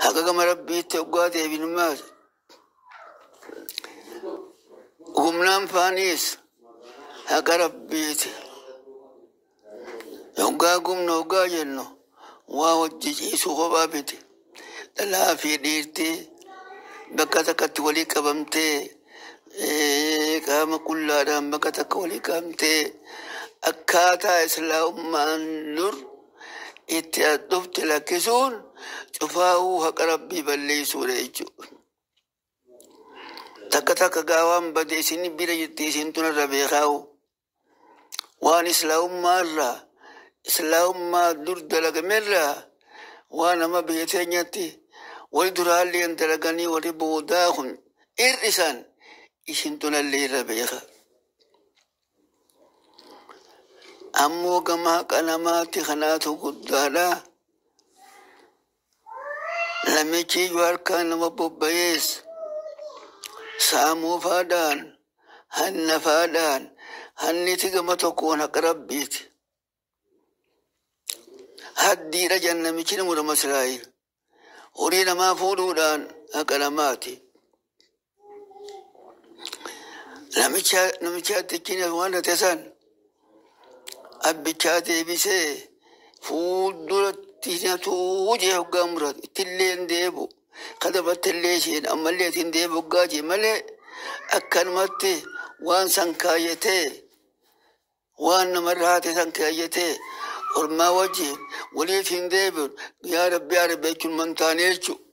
Haqa gama rabbiitti hoggaa deebinummaas humnaan faaniis haqa rabbiiti. Hoggaa gumna hoggaa jennu waa hojii ciisuu kophaa miti. Dhalaa fi dhiirtii bakka takkatti walii qabamtee, qaama qullaadhaan bakka takka walii qabamtee, akkaataa islaamummaan dur itti as dhufte lakkisuun cufaa'uu haqa rabbii balleessuudha jechuudha. Takka takka gaawaan bade isin bira jirti, isin tunarra beekaa'u. Waan islaamummaarraa, islaamummaa dur dalagamerraa, waan nama biyya teenyatti wali duraallee dalaganii wali boodaa kun hir'isan isin tunallee irra beeka. Ammoo gama haqa namaatti kanaatu guddaadha. Namichi iyyuu harkaan nama bobba'ees saamuufaadhaan hannafaadhaan hanniti gama tokkoon haqa rabbiiti. Haddiidha jan namichi ni murama Israa'el. Horii namaa fuudhuudhaan haqa namaati. Namicha hattichi waan hate san abbichaa deebisee fuulduratti nyatuu jee hoggaa muratu ittillee hin deebu. Kadabatti illee isheen ammallee ittiin deebu hoggaa jee malee, akkanumatti waan san kaayyatee, waan namarraa hate san kaayyatee ormaa wajjin waliif hin deebi'u, yaa rabbi yaa rabbi jechuun mantaane jechuudha.